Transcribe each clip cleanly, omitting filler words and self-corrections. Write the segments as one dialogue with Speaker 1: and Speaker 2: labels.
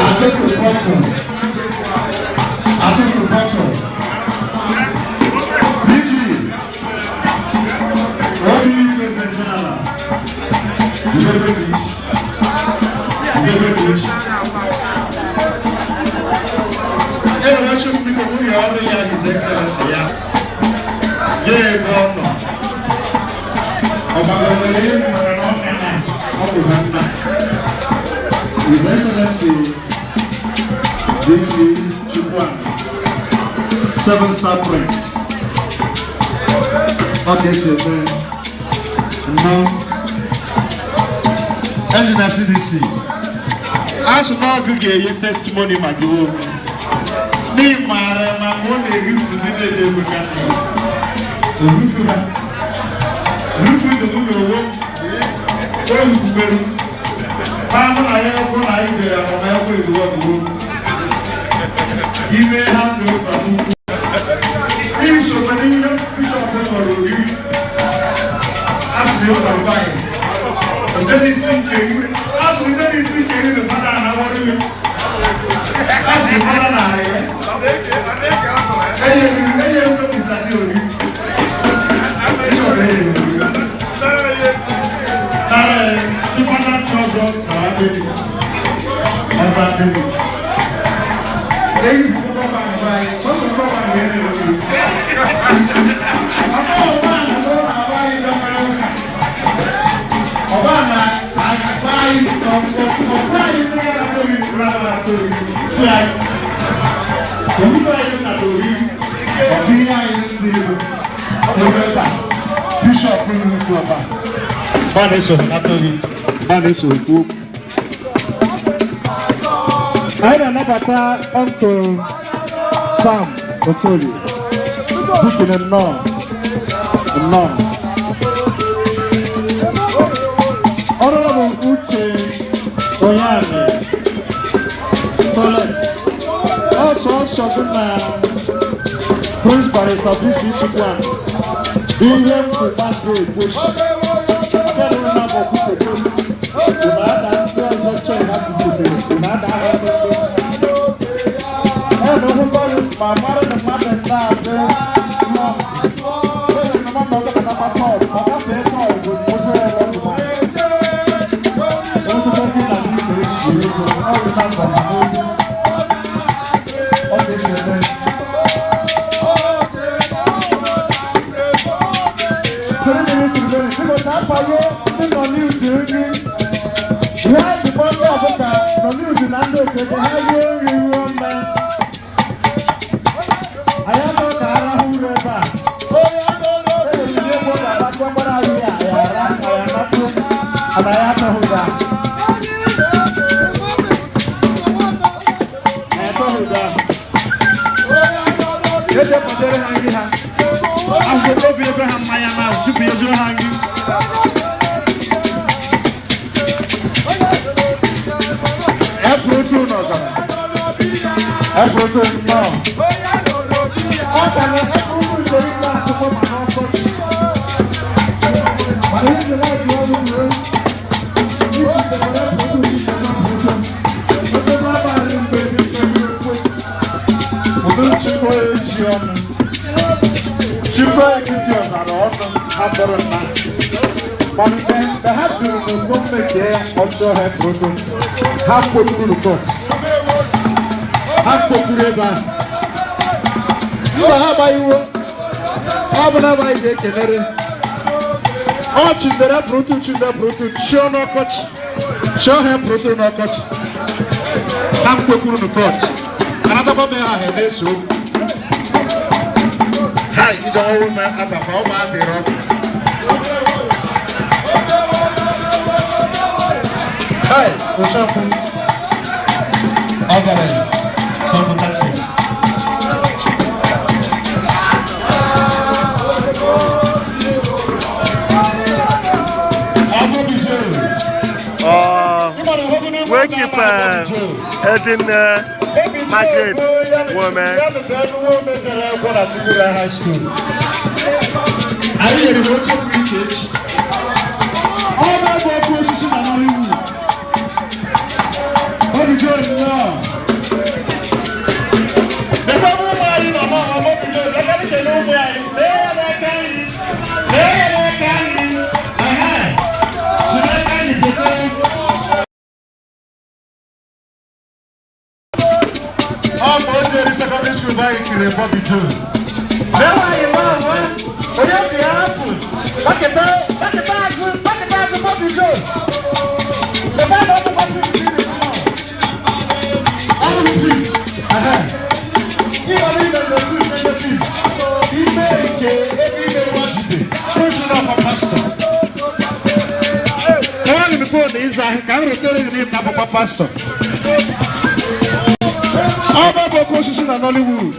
Speaker 1: Atụtụ bọtụ. Atụtụ bọtụ. PG. Obi President General. Jidebe Beach. Jidebe Beach. Enwere chukwu, biko, nwunye ọrụ ya, His Excellency ya. Ya ebe ọ nọ. Ọgbagowere elu maka na ọ na ọ bụ ha nna. His Excellency DC Chukwuani, Seven Star Prince. Ọ ga-eso eme nnọọ. Engineer CDC. Asụ na ọgụ ga-enye testimony ma gị onwe. N'ihi maara ma ọ na-erufu ndị na-eje egwu Katọlik. Orufu ha. Rufu dị mụ n'onwe m. O rufuberu. Ahụ na ya ekwu na anyị jere agbamakwụkwọ ezigbo ọdụgbo. Ime ha ndụ ukwu. Isokwe n'ihe bishọp nọrọ oriri. A sị na ụlọ anyị. Ndị n'isi nke iwe. A sị ndị n'isi nke iwe na fada anawọrọ iwe. A sị fada na ya. Enye enye Mr. Dị oriri. Bishọp enye oriri. Fada ndị ọzọ tara Davis. Ọba Davis. Eyi bụkwa ọba anyị, ọsọ ọba anyị enye oriri. Ọba ọba na ọba anyị dọkara ụka. Ọba na agba anyị ọkwa anyị ndị na-atọ oriri na-atọ oriri. Anyị. Omume anyị na oriri. Ọ bụ ihe anyị ndị Igbo. Ebe taa, bishọp nnukwu ọba. Ba na-eso nata gị, ba na-eso ekwu okwu.
Speaker 2: Anyị na-anabata Uncle Sam Okolie. Deacon, nnọọ, nnọọ. Honorable Uche Onyani Tallest. Ọsọ ọsọ gị na Prince Barrister DC Chukwuani. Ihe nkwụgba dị ekweshi. Nke rụrụ na bụ kwupụta. Unu ada ndị ọzọ chere ha kwupụtara. Unu ada ha ndị. Ẹ na ohun ma mara na mmadụ ndị adị nọ. Ee, na mmadụ ọzọ ka na tọọdụ, ma gafee tọọdụ bụ ụzọ ya lọ ma. Ezigbo gị na ndị esi ego, ọ bụ na mbọ na n'olu. Ọ ga-esi eme. 3 minutes remaining. Biko ka akpanye ndị nọ n'udu nri. Ihe anyị ji kpọọ ndị ọbụla nọ n'udu na ndị otu ebe ha rie nri ruo mma. Anyị achọghị ka arahụ ụra ebe a. E nwere ndị egwu ọ ga-agba gbara anyị ya, anyị ara, anyị anapụ, ana anyị achọghị ụra. Anyị achọghị ụra. Eji ekwadoro ha nri ha. Akwụkwọ obi ebe ha mmanya na tupu ya zuo ha nri. Ẹ̀pụrụ n'ọzara. Ẹ̀pụrụ nnọọ. Ọ ka na ẹ̀pụrụ nke ikpe achịkwa ma n'ọkọchị. Mana ihe na-eji ọrụ uwe. Iji debere ẹ̀pụrụ iji debe ẹ̀pụrụ. Ebe abalị mgbe mgbe mgbe. Ụdị nchịkwa eji ọnụ. Chịkwa etiti ọzara ọnụ abụrụ nna. Mana mgbe ha jụrụ na gọọmenti ya ọjọọ ha pụrụ, ha kpọtụrụ court. Ha kpọtụrụ ebe ahụ. Mba, ha agbaghịwo. Ọ bụ na agbaghị ga-ekenere. Ọ chindere pụrụtụ chinde pụrụtụ chịọ n'ọkọchị. Chịọ ha pụrụtụ n'ọkọchị. Ha kpekwuru na court. Anatakwa m ha ha na-ese okwu. Ha ije ọrụ m abakwa ọ ma adịrọ ọkụ. Hi, Oshaku. Ọgara, Sọpụ taxi.
Speaker 3: Wee keep Ezinne Margaret Wome.
Speaker 1: Anyị nyere m oche pụrụ iche echi. Ọ na-abụ ọkụ osisi na Nollywood. Like Bobby Joe. Lee nwaanyị nwa nwa onye dị ya afụ baketa baketa azụ baketa azụ Bobby Joe. Ebe a na-ọkpụkpọ fifty ọhụrụ fi. Ịgbara ime na-ekwu ime fi. Ime nke ebe ime nwa jide. Kwụsị n'ọkwa pastọ. Nwaanyị m fon ịza ahụ ka m rutere gị n'ime akwụkwọ pastọ. Ọba bụ oke osisi na Nollywood.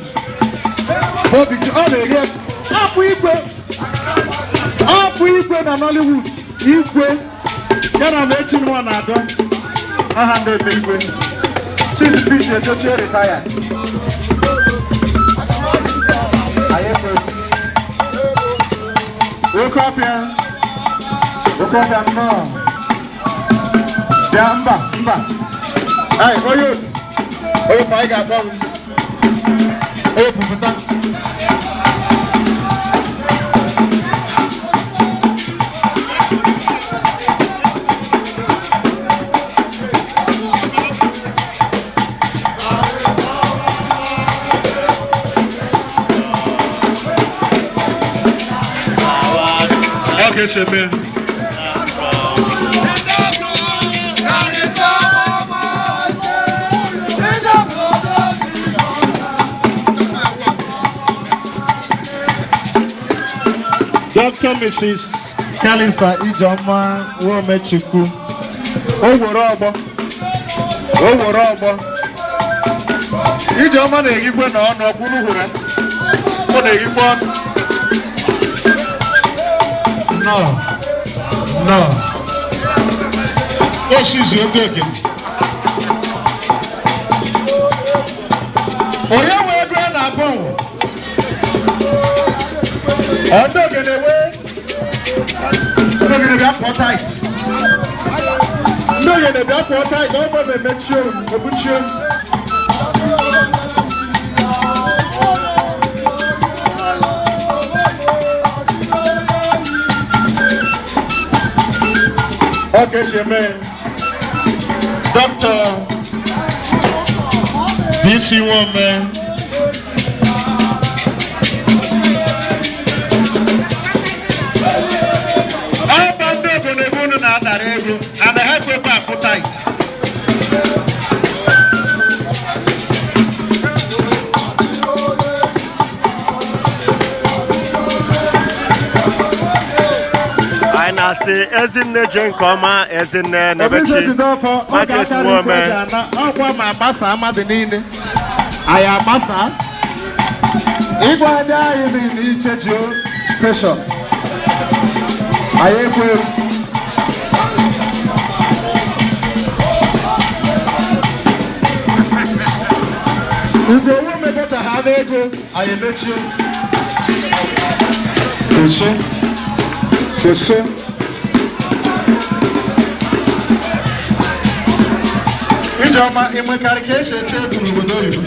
Speaker 1: Bobby ọ na-eri akpụ igwe. Akpụ igwe na Nollywood. Igwe. Ya na Amaechi nwa na-adọ. Aha ndị ebe igwe. Since Pete Edochie retire. Anyị ekwe. Oke ọfịa. Oke ọfịa nnọọ. Bịa mba mba. Ai, onye otu. Onye otu anyị ga-akpọ m. Onye otu pụta. Ọ ga-esi eme. Dr. Mrs. Kalista Ijeọma Nwomechukwu. O were ọgbọ. O were ọgbọ. Ijeọma na-eyikwe na ọnụ ọkwụrụ hụrụ ya. Ọ na-eyikwe ọnụ. Nnọọ. Nnọọ. O sizi oge oge. Onye nwe ego a na-abụ Ọdụ ogene wee. Ndị ogene bịa pụọ tight. Ndị ogene bịa pụọ tight. Ọ bụ emechie m, ebuchie m. Ọ ka esi eme. Dr. BC Nwome. Ọba ndị obodo ebe unu na-adara ego, ana ha ekwekwa akwụ tight.
Speaker 3: Anyị na-asị ezinne jee nke ọma, ezinne Nebechi Margaret Nwome.
Speaker 1: Ọkwa ma agbasa mmadụ niile anyị agbasa ịgwa ndị anyị niile icheji station anyị ekwe. Ugo mepụta ha n'ego anyị emechie. Kwụsị, kwụsị. Ijeọma, ị nwekarị ka esi ete egwu n'obodo oyibo.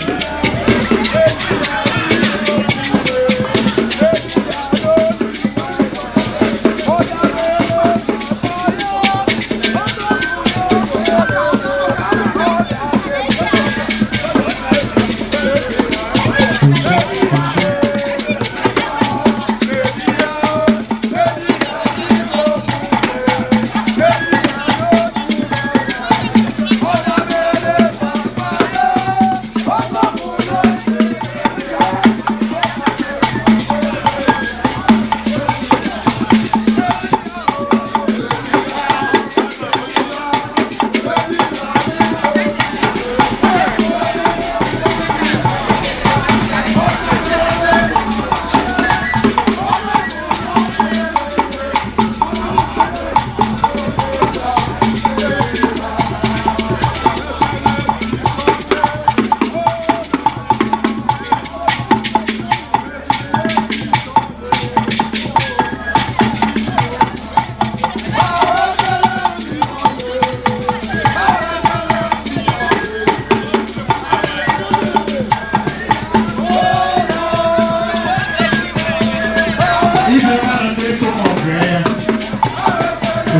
Speaker 1: Ibe mmadụ ndị ego ma ọ bụ ya.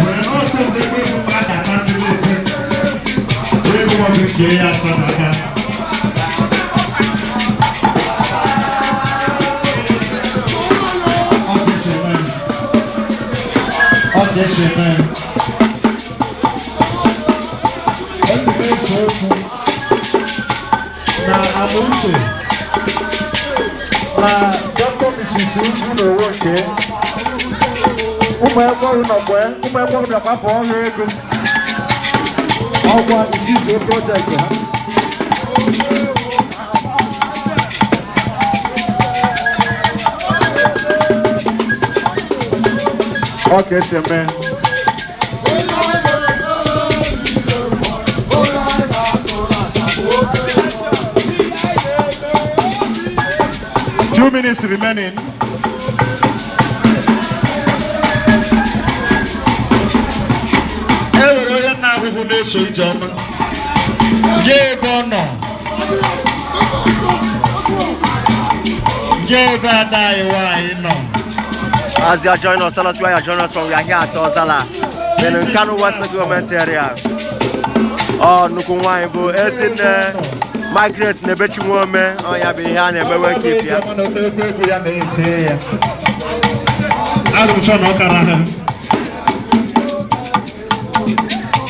Speaker 1: Were n'ọtụ ndị ego ego mmadụ ata ndị na-ete. Ego ma ọ bụ nke ya asa n'aka.
Speaker 2: Esi eme. Ndị na-ese okwu na Amuche na Dr. Mrs. Ugwu na owo nke ụmụ ekwerụ nọkwe ụmụ ekwerụ bịakwa pụọ ọrụ ego ọgwa isizuo projekti ha. Ọ ka esi eme. 2 minutes remaining.
Speaker 1: E nwere onye na-ahụhụ na-eso Ijeọma ya ebe ọ nọ ya ebe ada anyị nwaanyị nọ.
Speaker 3: As you are joining us, tell us where you are joining us from. We are here at Ozalla in Nkanu West Local Government Area. Ọ nnukwu nwaanyị bụ Ezinne Margaret Nebechi Nwome, ọ ya bụ ihe a na-emewe keep ya.
Speaker 1: Ijeọma na ote egwu egwu ya na-ete ya. Azụ m chọọ na ọ kara ha.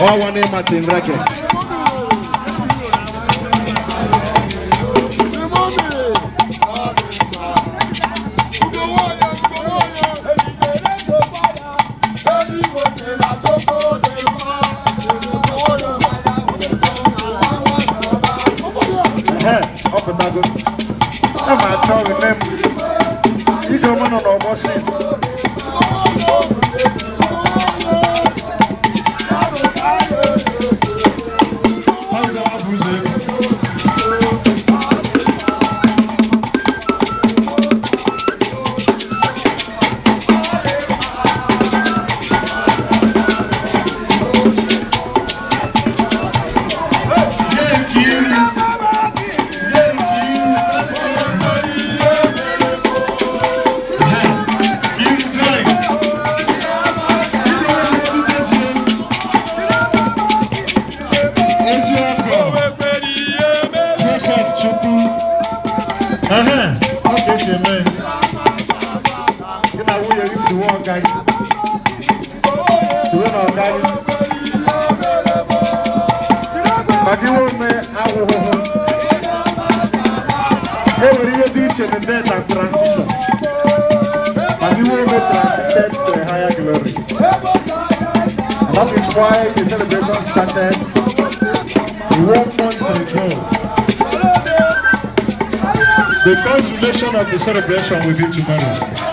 Speaker 2: Ọwa na Martin Reke. Ehe, ọ pụtago. A ma achọ gị nne m. Ijeọma nọ n'ọgbọ 6.
Speaker 1: Ọ bụ ụzọ egwu. Nye Nkiru. Nye Nkiru, that's it. Ehe, Nkiru join. Eziokwu. Joseph Chukwu. Ehe, ọ ka esi eme.
Speaker 2: Gị na nwunye gị siwe ọga gị. Siwe na ọga gị. Maka iwe ome ahụhụ. E nwere ihe dị iche na death and transition. Maka iwe ome transited to a higher glory. And that is why the celebration started one month ago.
Speaker 1: The consummation of the celebration will be tomorrow.